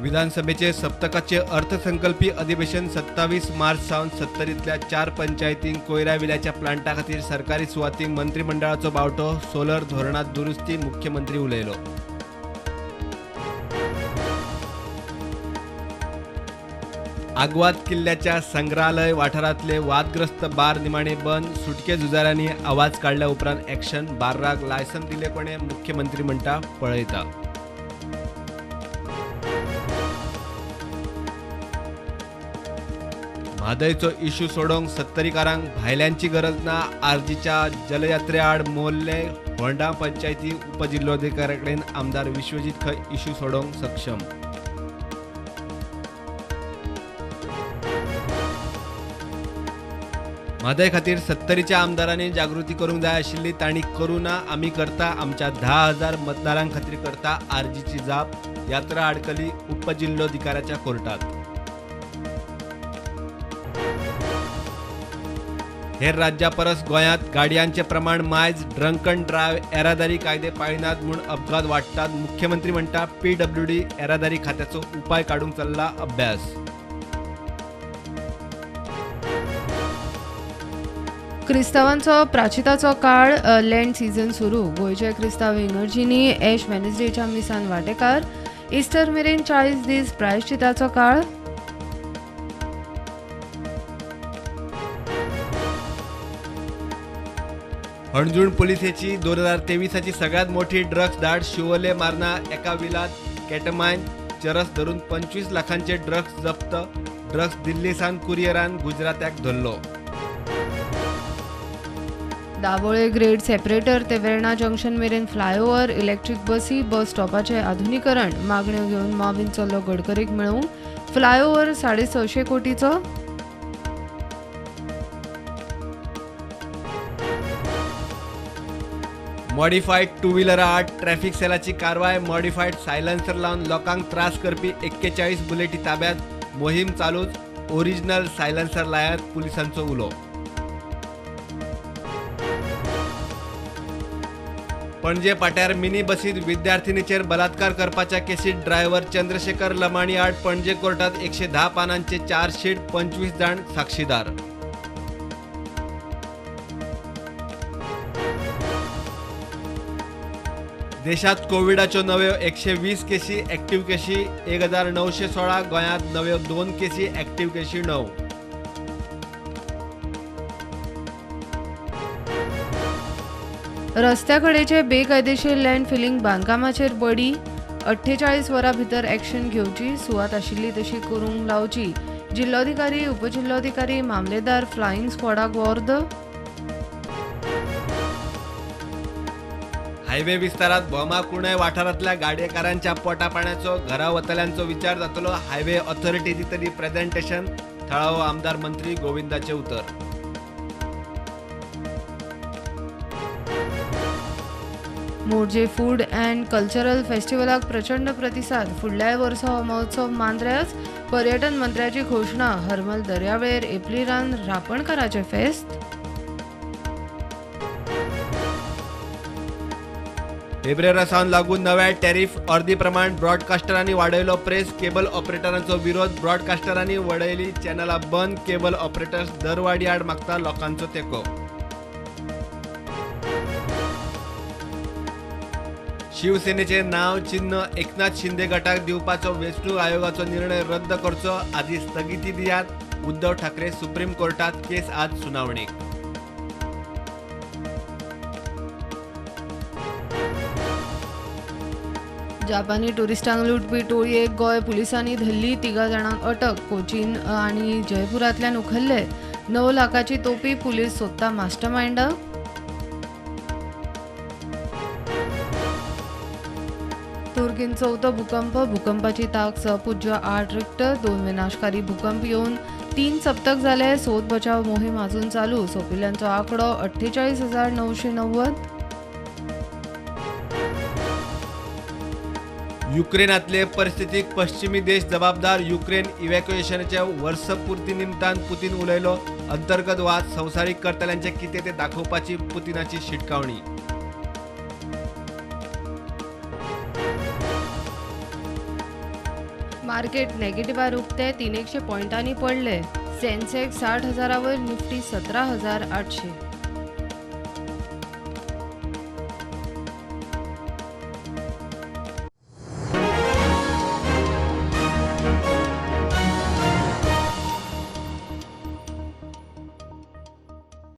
विधानसभेचे सप्तकाचे अर्थसंकल्पी अधिवेशन 27 मार्च सावन सत्तरींतल्या 4 पंचायतींक कोयरा विल्याच्या प्लांटा खातीर सरकारी सुवातींक मंत्रिमंडळाचो बावटो, सोलर धोरणात दुरुस्ती, मुख्यमंत्री उलयलो। आग्वाद किल्ल्याच्या संग्रहालय वाठारांतले वादग्रस्त बार निमाणे बंद, सुटके झुजाऱ्यांनी आवाज काडल्या उपरांत एक्शन, बार्राक लायसन दिले कोणे, मुख्यमंत्री म्हणटा पळयता। म्हादयचो इश्यू सोडोवंक सत्तरीकारांक भायल्यांची गरज ना, आरजीच्या जलयात्रे आड मोल्ले होंडा पंचायती उपजिल्होधिकाऱ्याकडेन आमदार विश्वजीत खै इश्यू सोडोवंक सक्षम। म्हादय खातीर सत्तरीच्या आमदारांनी जागृती करूंक जाय आशिल्ली, तांणी करूं ना, आमी करता, आमच्या 10,000 मतदारां खातीर करता, आरजीची जाप, यात्रा आडकली उपजिल्होधिकाऱ्याच्या कोर्टात। हेर राज्या परस गोंयांत गाडयांचे प्रमाण मायज, ड्रंक अँड ड्रायव्ह, येरादारी कायदे पाळिनात म्हूण अपघात वाडटात, मुख्यमंत्री म्हणटा पीडब्ल्यूडी येरादारी खात्याचो उपाय काडूंक चल्ला अभ्यास। क्रिस्तावांचो प्राचिताचो काळ लँड सीझन सुरू, गोंयच्या क्रिस्तांव इगर्जींनी एश वेनसडेच्या मिसान वांटेकार, इस्टर मेरेन 40 दीस प्रायश्चिताचो काळ। हणजूण पुलिसेची 2023ची सगळ्यात मोठी ड्रग्ज धाड, शिवोले मार्ना एका विलात केटमायन चरस धरून 25 लाखांचे ड्रग्ज जप्त, ड्रग्ज दिल्ली सावन कुरियरान गुजरात्याक धरलो। दाबोळे ग्रेड सेपरेटर ते वेर्णा जंक्शन मेरेन फ्लायओव्हर, इलेक्ट्रीक बसी, बस स्टॉपाचे आधुनिकरण, मागण्यो घेवन माविन चल्लो गडकरीक मेळूंक, फ्लायओव्हर 650 कोटीचो। मॉडिफायड टू व्हिलरा आड ट्रॅफिक सेलाची कारवाय, मॉडिफायड सायलन्सर लावन लोकांक त्रास करपी 41 बुलेटी ताब्यात, मोहीम चालूच, ओरिजिनल सायलन्सर लायात, पुलिसांचो उलो। पणजे पाट्यार मिनी बसीत विद्यार्थिनीचेर बलात्कार करपाच्या केसीत ड्रायव्हर चंद्रशेखर लमाणी आड पणजे कोर्टात 110 पानांचे चार्जशीट, 25 जाण साक्षीदार। देशात कोविडाच्यो नव्यो 120 केसी, ऍक्टिव्ह केशी 1916, गोंयांत नव्यो 2 केसी, ऍक्टिव्ह केशी 9। रस्त्याकडेचे बेकायदेशीर लँड फिलिंग बांदकामाचेर बडी, 48 वरां भितर एक्शन घेवची, सुवात आशिल्ली तशी करूंक लावची, जिल्लोधिकारी, उपजिल्लोधिकारी, मामलेदार फ्लायिंग स्क्वॉडाक वर्द। हायवे विस्तारात भोमा कुणय वाठारांतल्या गाडयेकारांच्या पोटा पाण्याचो, घरा वतल्यांचो विचार जातलो, हायवे ऑथॉरिटी दितली प्रेझेंटेशन, थळावो आमदार मंत्री गोविंदाचे उतर। मोरजे फूड अँड कल्चरल फेस्टिवलाक प्रचंड प्रतिसाद, फुडल्याय वर्सा हो महोत्सव मांद्र्याच, पर्यटन मंत्र्याची घोशणा, हरमल दर्यावेळेर एप्रिलान रापणकाराचें फेस्त। फेब्रुवारी सावन लागू नव्या टॅरिफ अर्दी प्रमाण ब्रॉडकास्टरांनी वाडयलो प्रेस, केबल ऑपरेटरांचो विरोध, ब्रॉडकास्टरांनी वडयली चॅनलां बंद, केबल ऑपरेटर्स दरवाडी आड मागता लोकांचो तेंको। शिवसेनेचे नाव चिन्ह एकनाथ शिंदे गटाक दिवपाचो वेंचणूक आयोगाचो निर्णय रद्द करचो, आदी स्थगिती दियात, उद्धव ठाकरे सुप्रीम कोर्टात केस आज सुनावणेक। जापानी टुरिस्टांक लुटपी टोळयेक गोंय पुलिसांनी धरली, 3 जाणांक अटक, कोचीन आनी जयपुरांतल्यान उखल्ले, 9 लाखाची तोपी, पुलीस सोदता मास्टरमाइंडाक। तुर्कीन चौथो भूकंप, भूकंपाची ताक 6.8 रिक्टर, 2 विनाशकारी भूकंप येवन 3 सप्तक जाले, सोद बचाव मोहीम अजून चालू, सोंपिल्ल्यांचो आंकडो 48,990। युक्रेनातले परिस्थितीक पश्चिमी देश जबाबदार, युक्रेन इव्हॅक्युएशनाच्या वर्सपूर्ती निमतान पुतीन उलयलो, अंतर्गत वाद संवसारीक करतल्यांचे कितें ते दाखोवपाची पुतीनाची शिटकावणी। मार्केट नेगेटिव्हार उक्ते 300 पॉयंटांनी पडले. सेन्सेक्स 60,000 वयर, निफ्टी 17,800.